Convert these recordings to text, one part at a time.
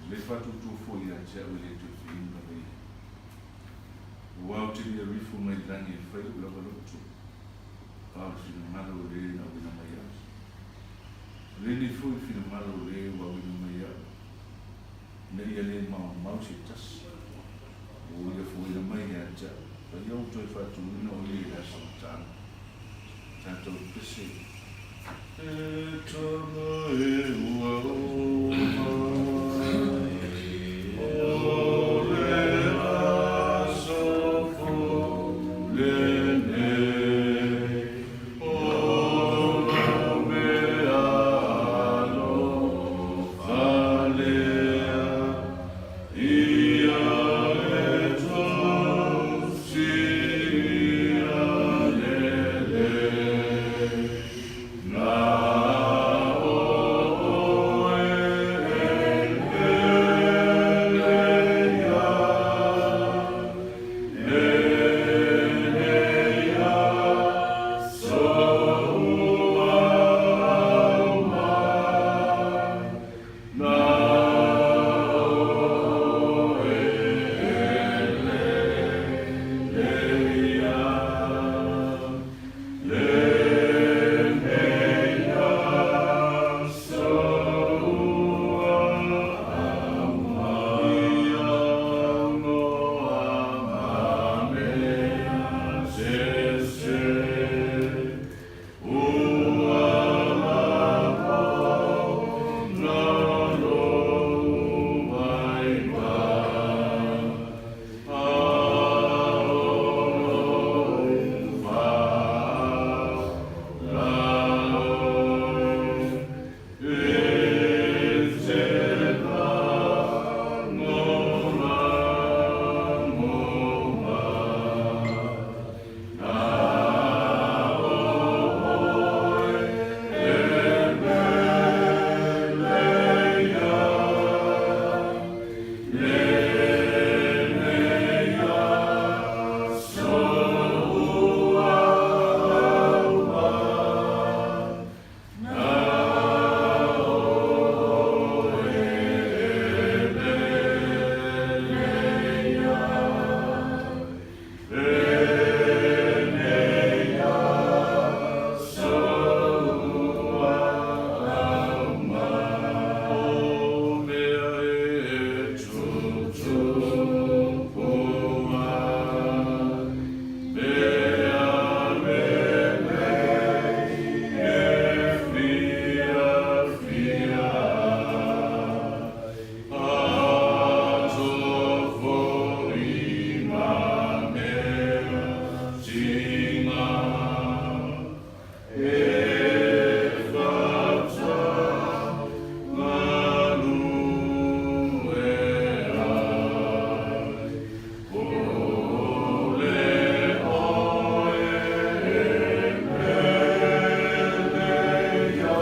te le faatuatua foi ia te au e le toe feinu lava i ai. Aua ou te le alu ifo mai le lagi e fai lou lava loto, a o le finagalo o le na auina mai au. O lenei foi le finagalo o le ua auina mai au, ina ia le maumau se tasi, ua ia fuaina mai ia te au, a ia ou toe faatuina o ia i le aso mataaga. Tatou pese. E tama e ua oo mai, o le aso fou lenei, o lau mea alofa lea, ia e tausi ia lelei, na o oe e hele ia, lele ia soua auma. Na oe e lele ia, lele ia soua auma. Ia noa ma mea sese. Ua lako na lou vaivai, a o lou faalao e te lagolago mai. O mea e tutupu ai, mea lelei e fiafia ai. Ato foi ma mea tinga e fata galue ai. O le oe e mele ia.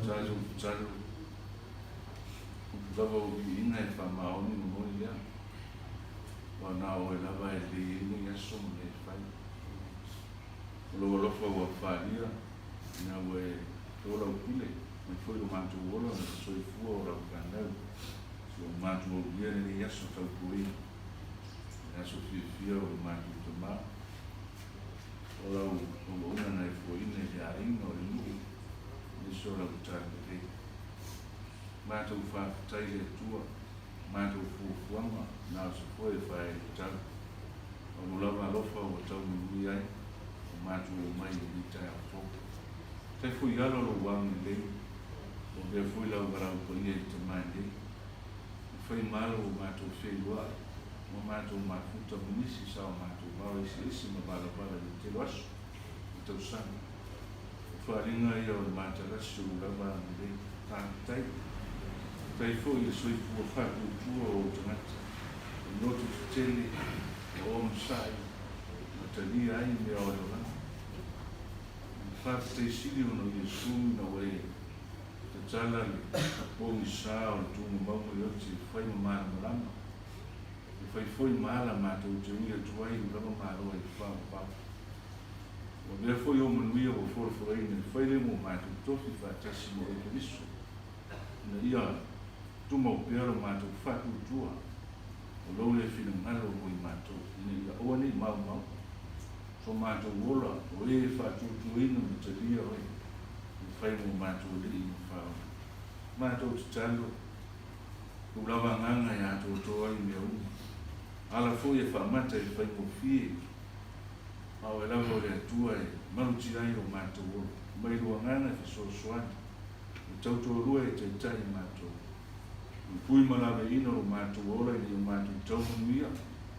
Tatou tatalo, upu lava o viiga e faamaoni ma moni lea, aua na o oe lava e lelei ai nei aso ma mea e fai. O lou alofa ua falia ina ua e to lau pule mai foi lo matou ola ma le soifua o lau fanau, si o matou aulia lenei aso tautuaina, le aso fiafia o lo matou tama. O lau auauna na e fuaina i le aiga o le nuu aemaise o lau talalelei. Matou faafetai le Atua, matou fuafuaga na o se foe e faaeletau. O lo lava alofa ua taunului ai o matou omai i lenei taeao fou. Tai foi alo lou agalelei, ua avea foi lau valaau paia i tama nei. Ua fai malo ua matou feiloai, ua matou mafuta ma nisi sa o matou vao eseese ma valavala i le tele o aso ma tausaga. O faaaliga ia o le matalasi o lou lava agalelei. Faafetai. Faafetai foi i le soifua faatuatua o ou tagata, e loto tetele ma onosai ma talia ai mea o le olaga. Faafetai sili ona o Iesu ina ua e tatala le pogisa o le tugamauga e oti e fai ma malamalama, e fai foi ma ala matou te ui atu ai i lava malo ai faavavau. Ua avea foi ou manuia ua folafolaina e fai lea mo matou tofi faatasi ma oe Keriso, ina ia tumau pea lo matou faatuatua o lou le finagalo mo i matou, ina ia aua ne i maumau so matou ola o e faatuatuaina ma talia oe e fai mo matou alii ma faaola. Matou tatalo, lou lava agaga e atoatoa ai mea uma, ala foi e faamata e faigofie, ma oe lava o le Atua e malutia ai lo matou ola, mai lou agaga e fesoasoani, e tautoalua e taitai i matou. Puipui ma laveaiina lo matou ola ina ia matou tau manuia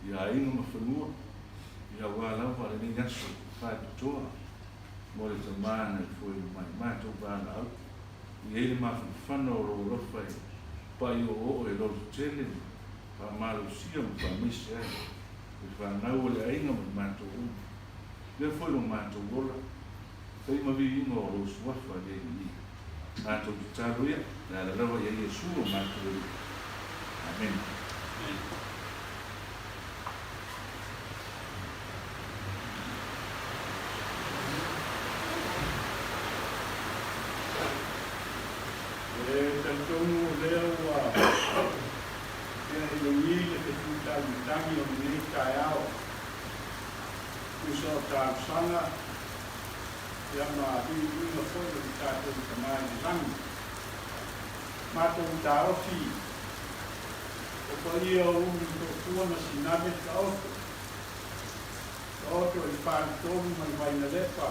i aiga ma fanua, ia aua lava lenei aso faapitoa mo le Tama na e foeina mai matou valaau. I ai le mafanafana o lou alofa e pai oooo e lototele ma faamalosia ma faamaise ai le fanau o le aiga ma i matou uma. Lea foi lo matou ola, fai ma viiga o lou suafa le Alii. Matou tatalo ia, le ala lava ia Iesu o matou Alii. Amene. E talitonu o lea ua tea i lagi le fetu taumatagi o lenei taeao, tusa o talosaga ia ma viiviiga foi o le tatou Tama i le Lagi. Matou taofi o paia o umi toafua ma sinave taoto, taoto i le faletolu ma le Vainalepa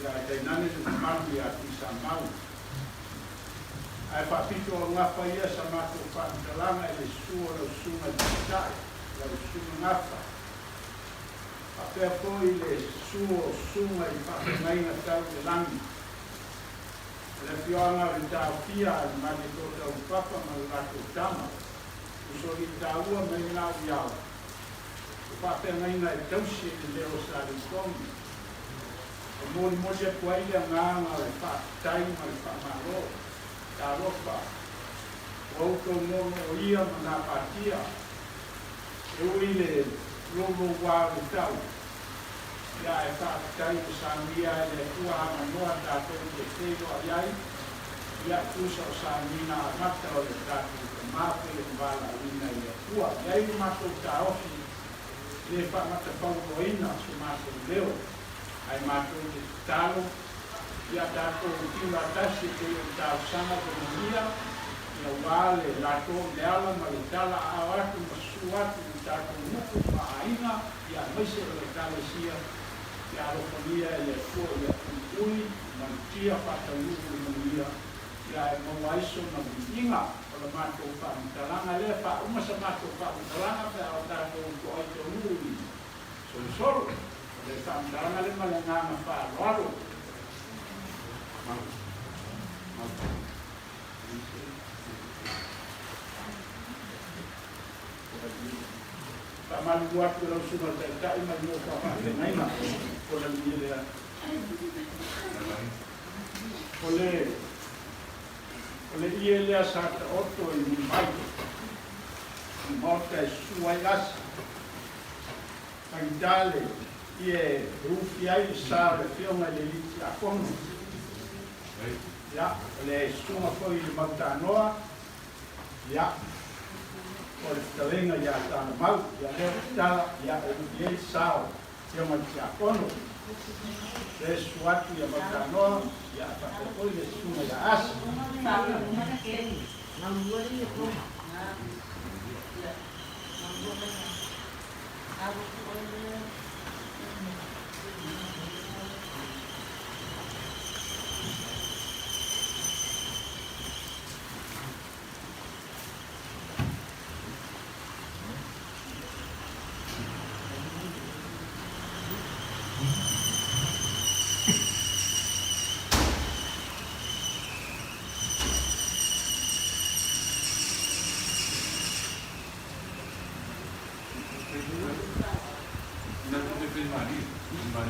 ia ae tainane le mamalu ia Tuisamau. Ae faapito augafa ia sa matou faamatalaga i le susu o lau susuga i le Taitai, lau susuga Gafa, faapea foi le susu o susuga i faafeagaiga tau i le lagi. O le afioaga o le Taofia a le Malietoa Taulupapa ma le latou tama, usoalii taua ma Inau Iao, o faafeagaiga e tausi e le leo o Saleitogi. E molimoli atu ai le agaga o le faafetai ma le faamalo. Talofa, ua outou noono'o ia ma gapatia, e ui i le loulouā o le tau, ia ae faafetai ua saunia e le Atua avanoa tatou te feiloai ai, ia tusa o sauniga amata o le tatou Tama pele ma valaauina i le Atua. E i ai lo matou taofi e le faamatafauloaina so matou leo, ae matou te tatalo ia tatou fiulatasi e pei o le talosaga ua manuia, ia aua le latou i le ala ma le tala aao atu ma susu atu i tatou nuu ma aiga, ia aemaise o le Ekalesia, ia alofagia e le Atua ia uiui malutia faataunuu le manuia, ia ae maua ai sona viiga. O le matou faamatalaga lea, faauma sa matou faamatalaga pe a o tatou toai taunuu i solosolo. O le faamatalaga lea ma le agaga faaaloalo. Mau. Mau. Faamalulu atu i lau Susuga i le Taitai ma le nofo a faafeagaiga o le manuia lea. O le o le ie lea sa taoto i Mumbai, i Maota e susu ai asi. Faigata le ie e ufi ai le sa o le Afioga i le Alii Tiakono. Ia, o le susuga foi i le Mautanoa, ia, o le fetalaiga ia Talamau, ia lea ua tatala, ia e ufi ai le sa o le Afioga i le Tiakono. Le susu atu ia Mautanoa, ia faapea foi le susuga ia Asi. Thank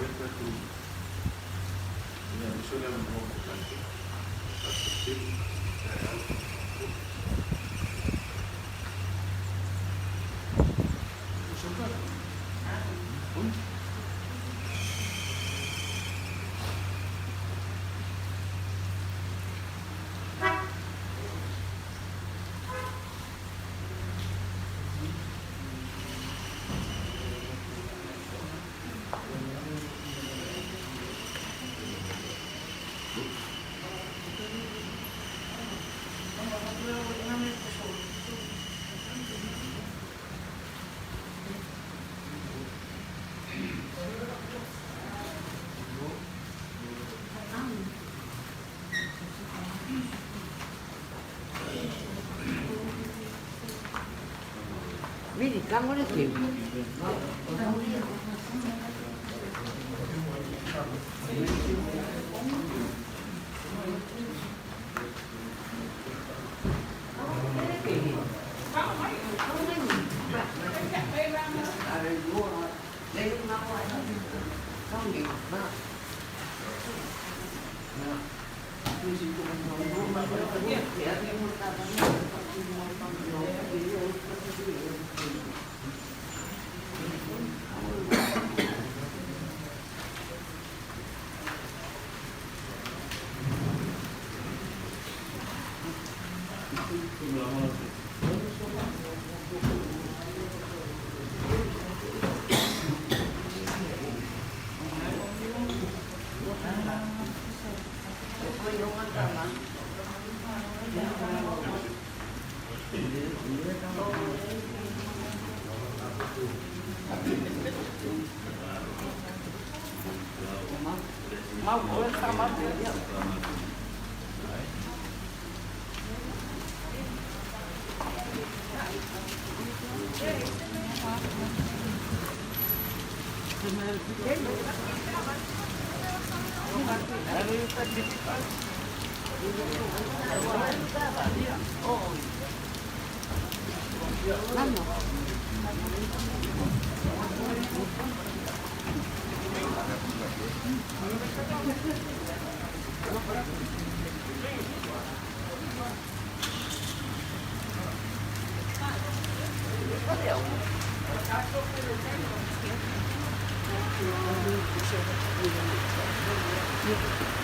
you.